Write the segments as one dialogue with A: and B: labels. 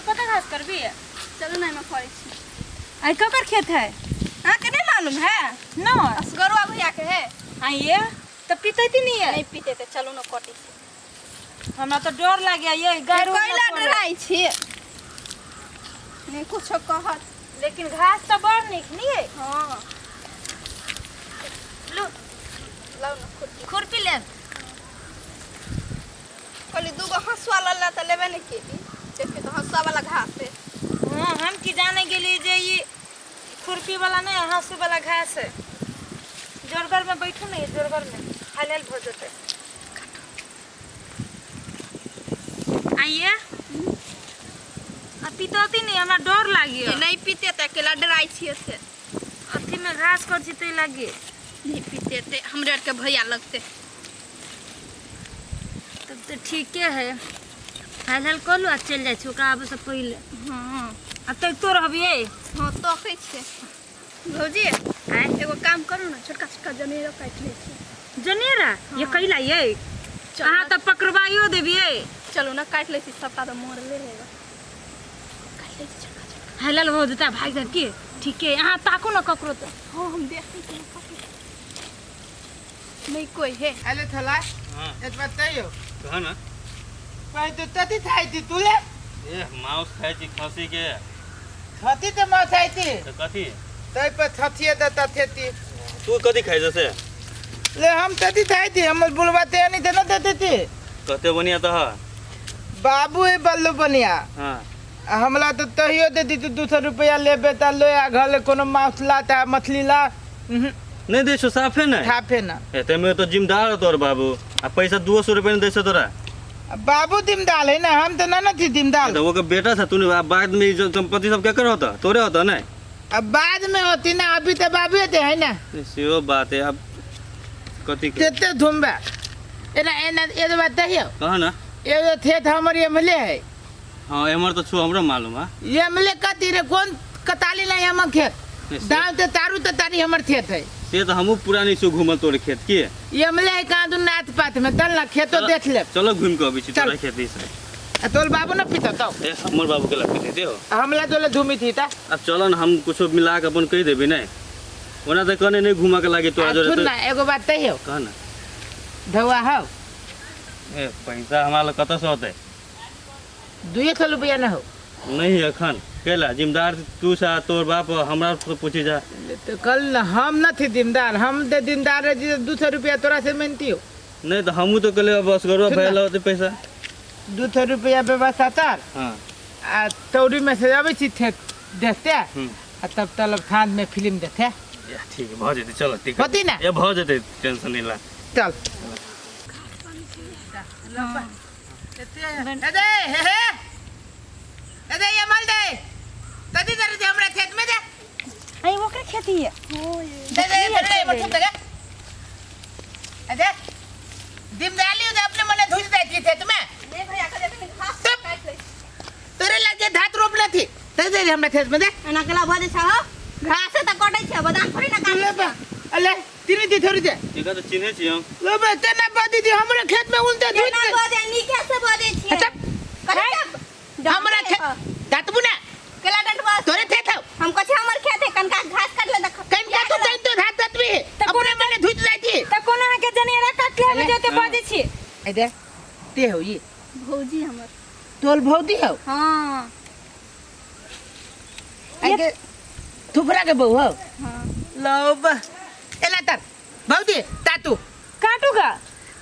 A: कतऽ घास करबी?
B: चलू ने, एहिमे करै छी।
A: आइ ककर खेत है?
B: अहाँके नहि मालूम है?
A: नहि।
B: असगरुआ भैया के है।
A: आइए तऽ पितैती नहीं है?
B: नहि पीते तऽ चलू ने, कटै छी।
A: हमरा तऽ डर लाग्या ये गाय।
B: कैला डराइ छी? नहि कुछो कहत।
A: लेकिन घास तऽ बड़ नीक नहीं है?
B: हँ।
A: लू।
B: लाउ ने खुरपी।
A: खुरपी लेब?
B: कहली दूगो हँसुआ लऽ तऽ लेबे नहि केली, देखियौ तऽ हँसुआ वाला घास है।
A: हाँ, हम की जाने गेली जे ई खुरपी वाला नहीं, हंसू वाला घास है। जोरगर में बैठू नहीं, जोरगर में हाल हाल भऽ जेतै। आइए, आ पितौती नहीं, हमरा डर लागी।
B: ये नहीं पीते तऽ अकेला डराइ छियै से।
A: अथी में घास कर जीते लागी।
B: नहीं पीते ते हमरे आरके भैया लगते।
A: तब तऽ ठीके है, हाल हाल कऽ लू आ चलि जाइ छी ओकरा आबे से पहिले।
B: हँ।
A: आ तकितो रहबियै।
B: हँ, तकै छियै। भौजी।
A: आँय?
B: एगो काम करू ने, छोटका छोटका जनेरो काटि लै छी।
A: जनेरा ये कैला ये?
B: चलू।
A: अहाँ
B: ने।
A: तऽ पकड़बाइयो देबियै।
B: चलू ने, काटि लै छी, सबटा तऽ मरले रहेगा। काटि लै छी छोटका छोटका।
A: हाल हाल हो जेता, भागि जायब की। ठीके, अहाँ ताकू ने ककरो तऽ।
B: हँ, हम देखै छी, काटै छी। नहीं कोई है।
C: हेलो थला।
D: हाँ।
C: एक बात कहियो?
D: कह ना।
C: कहि तू तती खाइ थी तू ले।
D: ए, मांस खाइ छी खसी के।
C: छथी तऽ माछ खाइ थी।
D: तऽ कथी?
C: तै पर छथिए तऽ तथेती।
D: तू कथी खाइ छ से?
C: ले, हम तती खाइ थी, हमर बुलबा ते नहीं ते न देती थी।
D: कते बनिया तह?
C: बाबू है बल्लू बनिया।
D: हाँ।
C: आ हमरा तऽ तहियो देती तू 200 रुपया लेबे तऽ ले आ घर ले कोनो मांस ला चाहे मछली ला। उहुं,
D: नहीं दै छौ साफे नहीं?
C: साफे ना।
D: एते में तो जिम्मेदार हो तोर बाबू, आ पैसा 200 रुपया नहीं दै छौ तोरा।
C: आ बाबू जिम्मेदार है ना, हम तो ना ना थी जिम्मेदार।
D: तो वो के बेटा था तू, बाद में ई जो संपत्ति सब केकर होता? तोरे होता नहीं?
C: अब बाद में होती ना, अभी तो बाबू होते है ना।
D: नहीं, सेहो बात है। अब कथी के
C: केते धुमबा एना एना, एगो बात कहियो?
D: कह ना।
C: एगो खेत हमर एमले है।
D: हाँ, एमर तो छो, हमरो मालूम है।
C: एमले कथी रे, कोन कताली नहीं हमर खेत।
D: नहीं, से-
C: दाम ते तारू ते तारी हमर खेत है।
D: से तो हमहूँ पूरा नहीं छो घूमल तोरे खेत के।
C: एमले है कहाँ दू नाथ पात में, चल ना, खेतो देख ले।
D: चलो, घूम के अबै छी।
C: चल।
D: तोरा खेत दिस।
C: आ तोर बाबू न पीता तो?
D: ए, हमर बाबू के लग पीते हो?
C: हमला तोले धूमी थी ता।
D: अब चलो न, हम कुछो मिला के अपन कहि देबै। नहीं, ओना तऽ कहने नहीं घूमऽ के लागे तोरा
C: आ
D: जोरे।
C: सुन
D: तऽ
C: ना, एगो बात कहियो?
D: कह ना।
C: धौआ हौ?
D: ए, पैसा हमरा लग कतऽ से होतै?
C: 200 रुपया न हो?
D: नहीं एखन कैला जिम्मेदार तू सा, तोर बाप हमरा से पूछी जा।
C: तो कल न हम न थी जिम्मेदार, हम ते जिम्मेदार रही, 200 रुपया तोरा से मांगती हो।
D: नहीं तो हमहूँ तो कहले बस गरुआ
C: सुन ना।
D: भैया होतै पैसा।
C: 200 रुपया व्यवस्था तर।
D: हाँ।
C: आ तौरी में से अबै छी थे देखते। आ तब तलब थान में फिल्म देखे।
D: या, ठीक है, भऽ जेतै, चलो ठीक।
C: होती ना?
D: ए, भऽ जेतै, टेंशन नहीं ला।
C: चल। अरे हे हे, अरे ये माल दे कदी दे दे हमरा खेत में दे।
A: आई, ओकरे खेती है।
C: दे दे दे दे मत दे। अरे दिम डाली दे, अपने मने धुज दे थी खेत में।
B: नहीं भैया, कहलियै कनि घास
C: तब।
B: काटि लै छी।
C: तोरे लगे धात रोपले थी, दे दे हमरा खेत में दे।
B: एना केला भऽ जाइ छै हौ? घासे तऽ कटै छै, बादाम थोड़ी ने काटै
C: ले
B: छै।
C: बा, अले तीन दी थोड़ी दे।
D: एकरा तऽ चिन्है छी हम।
C: ले बा, तेना बदी दी हमरा खेत में उलते धुज
B: केना
C: दे।
B: बजै? नीके से बजै छियै।
C: अच्छा।
B: कथी के
C: हमरा खेत दातबू ना।
B: केला डंटबा?
C: तोरे खेत हौ।
B: हम कहै छी हमर खेत है, कनका घास काटले तऽ
C: कनका तू कन तो धात दातबी अपने मने धुज जाय थी।
A: तऽ कोन अहाँके जनेरा काटले हमे जे ओते बजै छी?
C: ए दे ते हो ई?
B: भौजी हमर।
C: तोल भौजी हौ?
B: हाँ।
C: आगे थुफरा के बहू हौ?
B: हाँ।
C: लो बा, एला तर भौजी तातू।
A: काटू का?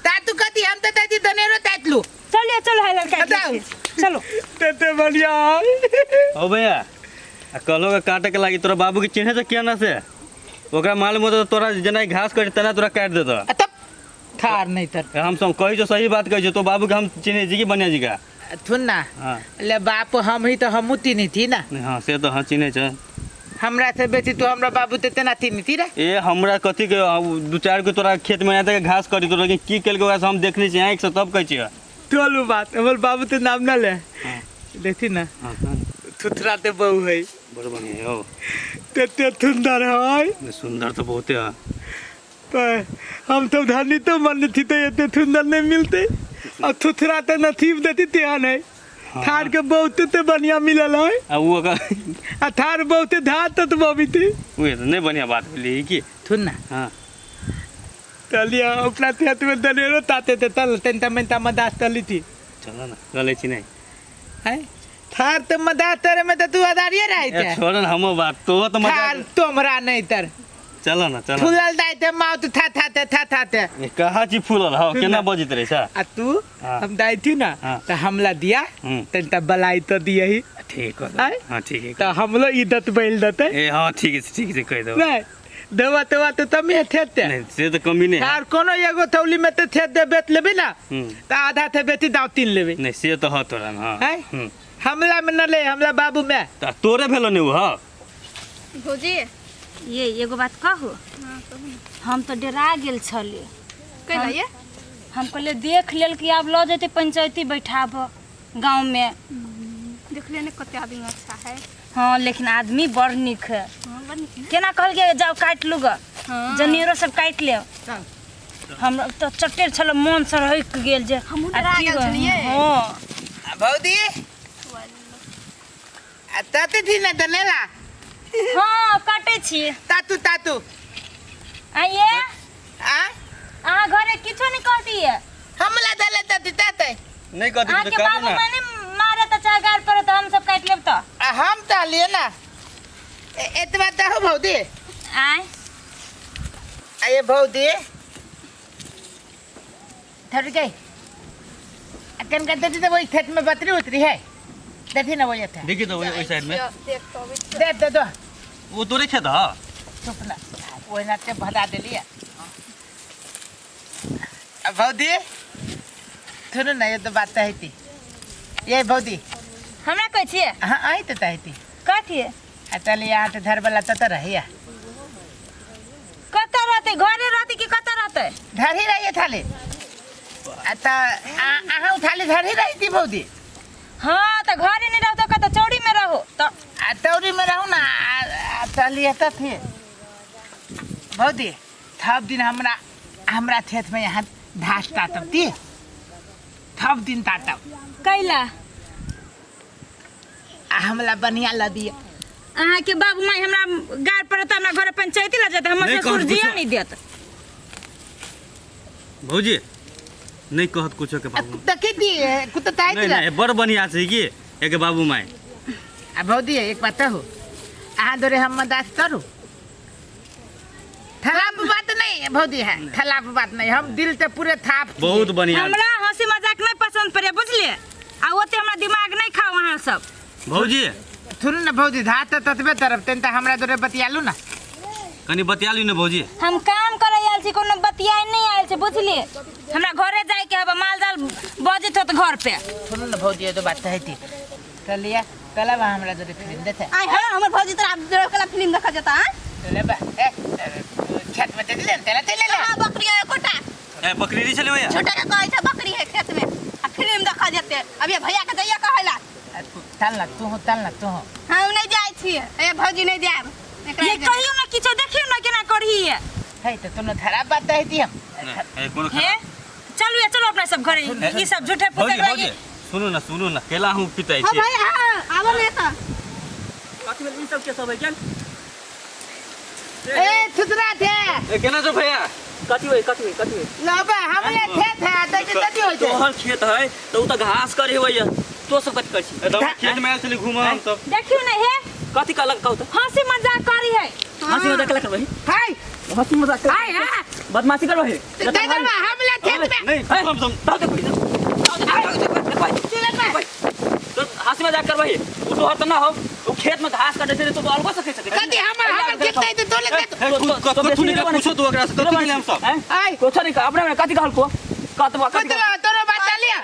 C: तातू कथी, हम त ताती दनेरो तातलू।
A: चलिए, चलो, है लड़का।
C: बताओ।
A: चलो।
C: तेते बढ़िया।
D: ओ भैया, आ कहलो के काटे के लागी, तोरा बाबू के चिन्हे छ किया ना से? ओकरा मालूम होतो तऽ तोरा जेना घास कटि तेना तोरा काटि देतो।
C: आ तब थार नहीं तर।
D: हम सब कहै छौ, सही बात कहै छौ। तो बाबू के हम चिन्है छी कि बढ़िया जी का।
C: थुन ना।
D: हाँ।
C: ले बाप, हम ही तो हमहू तीनी थी ना।
D: नहीं, हाँ, से तो हाँ, चिन्है छ।
C: हमरा से बेसी तू हमरा बाबू ते तेना तीनी थी रे।
D: ए, हमरा कथी के, दू चारि गो तोरा खेत में आते घास करी तोरा के की केलकै, ओकरा से हम देखने छी आँखि से, तब कहै छियै।
C: चलू बात, हमर बाबू ते नाम ना ले।
D: हाँ।
C: देखी ना।
D: हाँ, हाँ।
C: थुथरा ते बहू है।
D: बड़ बढ़िया हो।
C: तेते सुंदर है।
D: नहीं, सुंदर तो बहुते है।
C: तो हम तो धनी तो मन थी तो एते सुंदर नहीं मिलते, और थुथरा ते नसीब देती तेहन है।
E: थार के बहुते ते बढ़िया मिलल है।
D: आ उ ओकर
E: आ थार बहुते धात तत बबीते।
D: उहे तऽ नहि बढ़िया बात भेलै की।
C: थुन ना।
D: हाँ।
E: तलिया अपना खेत में दनेरो ताते ते तल तन तमन मदास तली थी।
D: चलो ना चलै छी नहीं।
E: हैं थार ते मदास तरे में त तू अदारिये रही
D: ए
E: थे।
D: छोड़ ना हमो बात तो तो मजा
E: थार तोमरा नहीं तर।
D: चलो ना चलो।
E: फूलल दाई ते माउत था था ते था था ते।
D: ए, कहाँ छी फूलल हौ केना बजैत रहै छ?
E: आ तू
D: हाँ।
E: हम दाई थी ना
D: हाँ।
E: त हमला दिया
D: हम्म।
E: तन त बलाई तो दिया ही।
D: ठीक हो।
E: आय?
D: हाँ ठीक है।
E: त हमलो इदत बैल दते।
D: ए हाँ ठीक है कहि देब।
E: नहीं देवा तेवा तो तमे थे ते।
D: नहीं से तो कमी नहीं है।
E: आर कोनो एगो थौली में ते थे दे बेच लेबी ना
D: हम्म।
E: त आधा थे बेची दाव तीन लेबी।
D: नहीं से तो ह तोरा हाँ।
E: हैं?
D: हम्म।
E: हमला में न ले हमला बाबू में।
D: त तोरे भेलो ने उ ह।
B: भौजी
A: ये एगो बात कहू?
B: हाँ कहू ना।
A: हम तो डरा गेल छलियै।
B: कैला ये?
A: हम कहलियै देख लेल कि आब लऽ जेतै पंचायती बैठाब गाँव में।
B: देखलियै ने कते आदमी अच्छा है।
A: हाँ लेकिन आदमी बड़ नीक है।
B: हाँ बड़ नीक है।
A: केना कहलकै जाओ काटि लू ग।
B: हाँ।
A: जनेरो सब काटि लेब। हम तो चटेर छल मन से रहि गेल जे
B: हमहूँ
A: आ
B: डरा
A: की
B: गेल
A: गो-
B: छलियै।
A: हाँ।
C: आ भौजी आ ताते थी ना दनेला।
A: हाँ काटै छी।
C: तातू तातू।
A: आइए।
C: आ
A: अहाँ घरे किछो नहीं कहतियै।
C: हमला दले ताती ताते।
D: नहीं कहती
A: अहाँके
D: तो काटू
A: बाबू
D: ना।
A: माने मारे त चाहे गाड़ पड़े त हम सब काटि लेब त।
C: आ हम तालिए ना। एतबा त हो भौजी।
A: आय।
C: आ ये भौजी थर गई। अकन का दती तो वही खेत में बतरी उतरी है। देखी ना वही था।
D: देखी तो ओहि साइड में।
B: देख तो अबै छी।
C: दे दे दो।
D: वो तोरे खेत ह।
C: चुप ना। वही ना ते भदा देलिए। आ भौजी सुनो ना ये तो बात है थी। ये भौजी
A: हमरा कहै छियै?
C: हाँ आई तो है थी।
A: कथी?
C: आ चल यहाँ ते धर वाला तो रहिया।
A: कतऽ रहतै? घरे रहतै कि कतऽ रहतै?
C: धर ही रही थाली। आ त अहाँ उठाली धर ही रही थी भौजी।
A: हाँ त घरे नहीं रहतौ कतऽ चौड़ी में रहो त।
C: आ चौड़ी में रहू ना। आ चलिए त थी भौजी थप दिन हमरा हमरा खेत में यहाँ घास तातब ती। थप दिन तातब।
A: कैला?
C: आ हमला बढ़िया लदिया।
A: अहाँके बाबू माय हमरा गाड़ पड़त हमरा घरे पंचायती लऽ जेतै हमर
D: नहीं
A: ससुर
D: कहत
A: जिया
D: कुछो।
A: नहीं देत।
D: भौजी नहीं कहत कुछो के बाबू।
C: कुत्ता के दी कुत्ता ताई
D: नहीं
C: दिला।
D: नहीं बड़ बढ़िया छै की एके बाबू माय।
C: आ भौजी एक बात हो अहाँ दोरे हम मदास करू। थलाप बात नहीं भौजी है थलाप बात नहीं हम दिल ते पूरे थाप छियै।
D: बहुत बढ़िया।
A: हमरा हंसी मजाक नहीं पसंद पड़े बुझलिए। आ ओते हमरा दिमाग नहीं खाओ अहाँ सब।
D: भौजी
C: सुनू ना भौजी धा त ततबे तरफ तेन त हमरा दोरे बतियालू ना।
D: कनी बतियालू ने भौजी।
A: हम काम करे आयल छी कोनो बतियाए नहीं आयल छी बुझलिए। हमरा घरे जाय के हब माल जाल बजैत होत घर पे।
C: सुनू ना भौजी ये तो बात है थी। चलिया चला बा हमरा दोरे फिल्म देखे।
B: आय हाँ हमर भौजी तोरा दोरे कला फिल्म देखा जेता। हाँ
C: चले बा ए खेत में चले चले चले ले।
B: हाँ बकरी है एकोटा।
D: ए बकरी री छले भैया।
B: छोटा के कहै छै बकरी है खेत में आ फिल्म देखा जेते। अब ये भैया के जइया कहैला।
C: चल ना तू हो चल ना तू हो।
B: हम नहीं जाय छियै। ए भौजी नहीं जायब।
A: ये कहियो ना किछो देखियो ना केना करही है।
C: है त तू न खराब बात है थी हम।
D: ए कोनो
A: हे चलू ये चलो अपना सब घरे ई सब झूठे
D: भौजी
A: फूटे
D: भौजी सुनू ना सुनू ना केला हूं पिताई
B: हां
D: छी।
B: भाई हां आबो ने त।
F: कथी भेल ई सब के सब है केन?
C: ए छुतरा थे।
D: ए केना छौ भैया?
F: कथी होय कथी होय कथी होय?
C: लबा हमले खेत है तकी तकी होय छै।
F: तोहर खेत है त उ त घास करे होय तो सब कथी करै छी?
D: ए त खेत में आयल छली घूमऽ हम सब।
A: देखियो ना हे
F: कथी कहलक कहू त?
A: हंसी मजाक करी है।
F: हंसी मजाक केला करबही?
C: हाय
F: हंसी मजाक कर।
C: हाय हां
F: बदमाशी करबही?
C: दे दे हमले खेत में।
D: नहीं हम सब
F: ताऊ देखबही तो हंसी मजाक करबही उ तोहर त ना हो उ खेत में घास काटे छै तो अलगो से खै सकै
C: कथी हमर हमर खेत नहीं तो तोले दे।
D: कथू नहीं पूछो तो ओकरा से कथी भेलै हम सब।
C: आय
F: कुछो नहीं अपने में कथी कहलको कतबा कथी
C: कुतला तोरो बात चलिया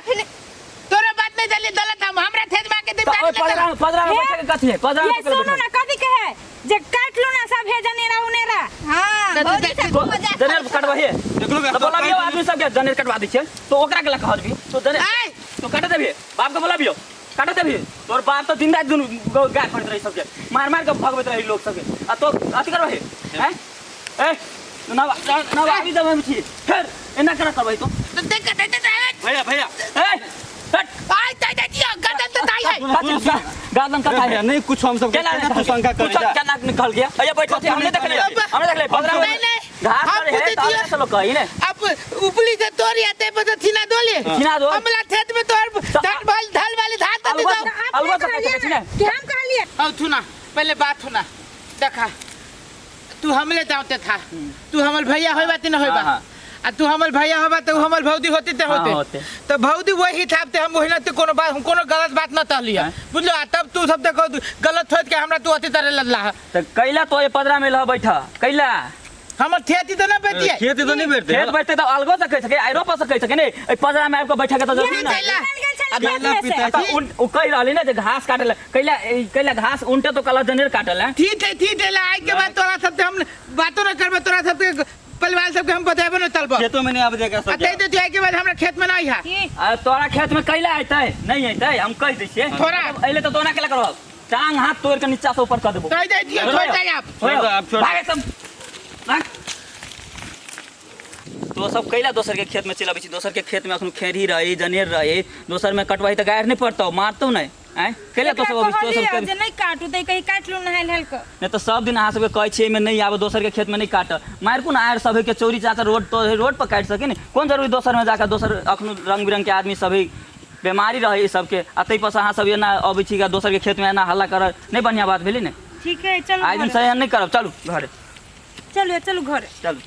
C: तोरो बात नहीं चली दलत हम हमरा खेत में आके दे
F: ओए पदरा पदरा में बैठ के कथी है पदरा
A: ये सुनो ना कथी कहे जे काट लो ना सब हे जनेरा उनेरा।
B: हां भौजी से मजाक
F: जनेर कटबही
D: देखलो
F: तो बोलाबियो आदमी सब के जनेर कटवा दै छै तो ओकरा के लखा देबी तो जनेर
C: आय
F: तो काट देबी बाप के बोलाबियो काट देबी तोर बाप तो दिन रात दुनु गाय खरीद रही सबके मार मार के भगबैत रही लोग सबके आ तो अथी करबही हैं ए ना ना आबी जब हम छी फेर एना करा करबही तो
C: तो देख दे दे
D: भैया भैया
F: ए हट
C: आय दे दे दियो गदन त ताई है।
F: गादन कथा है।
D: नहीं कुछ हम सब
F: केना
D: केना तू शंका
F: कुछ
D: करी जा।
F: केना निकल गया? अये बैठो थे, हमने देख लिया, हमने देख लिया 15
C: नहीं, नहीं।
F: घास
C: हम
F: पर है
C: पूछे
F: तो
C: दिए।
F: चलो कही ने।
C: अब उपली से तोरी आते पर तो थिना दोले।
F: थिना दो।
C: हमला खेत में तोर धान भाल धाल वाले धान त
F: अलवा
C: दो।
F: अलवा से कहै छी ने।
A: कि हम कहलिए?
C: अब थुना पहले बात हुना देखा, तू हमले दावते था, तू हमर भैया होइबा त न होइबा?
F: हाँ, हाँ।
C: आ तू हमर भैया होबा त उ हमर भौजी होती ते होते।
F: हाँ, होते।
C: तो भौजी वही था ते हम वही न ते कोनो बात, हम कोनो गलत बात न कहलिए। बुझलो? आ तब तू सब देखो गलत होत के हमरा तू अति तरह लल्ला।
F: त कैला तो ये पदरा में लह बैठा कैला?
C: हमर खेती त न बेटी है।
D: खेत तो नहीं बैठते।
F: खेत बैठते त अलगो से कह सके, आइरो पर से कह सके ने, ए पदरा में आबि के बैठा के त जरूरी ना।
C: कैला?
D: कैला पिता
F: त उन उ कहि रहली ने जे घास काटल कैला, कैला घास उनटे तो कला जनेर काटल है।
C: ठीक है, ठीक है, आइ के बाद तोरा सब हम बातो न करबे, तोरा सब के परिवार सबके हम बतेबो न तलबो।
D: खेतों में नहीं आबे देगा
C: आ
D: सब।
C: तै दे आइ के बाद हमरा खेत में नहीं है।
F: आ तोरा खेत में कैला अयतै? नहीं अयतै, हम कहि दै छियै।
C: थोड़ा।
F: अइले त तोना केला करब, टांग हाथ तोड़ के नीचा से ऊपर कर देबो।
C: कहि दै दियो, छोड़ दे आप।
D: छोड़ दो, आप छोड़ दो।
F: भागे सब, भाग। तो सब कैला दोसर के खेत में चलि अबै छी? दोसर के खेत में अखन खेरही रही, जनेर रही, दोसर में कटवाही त गारि नहीं पड़तौ, मारतौ नहीं? आँय कैला तो सब अबै छी? तो सब
A: कहलिए जे नहीं काटू त कहीं काट लू नहायल हाल के।
F: नहीं तो सब दिन अहाँ सबके कहै छियै एहिमे नहीं आबो, दोसर के खेत में नहीं काट। मारि कोन आयर सब के चोरी चाचा रोड तो रोड पर काटि सके ने, कोन जरूरी दोसर में जाकर? दोसर अखन रंग बिरंग के आदमी सब है, बीमारी रहै ई सबके, आ ताहि पर से अहाँ सब एना अबै छी दोसर के खेत में एना हल्ला करब, नहीं बढ़िया बात भेलै ने।
A: ठीक है, चलू।
F: आइ दिन
A: घरे।
F: से एहन नहीं करब, चलू घरे।
A: चलू, चलू घरे।
F: चलू।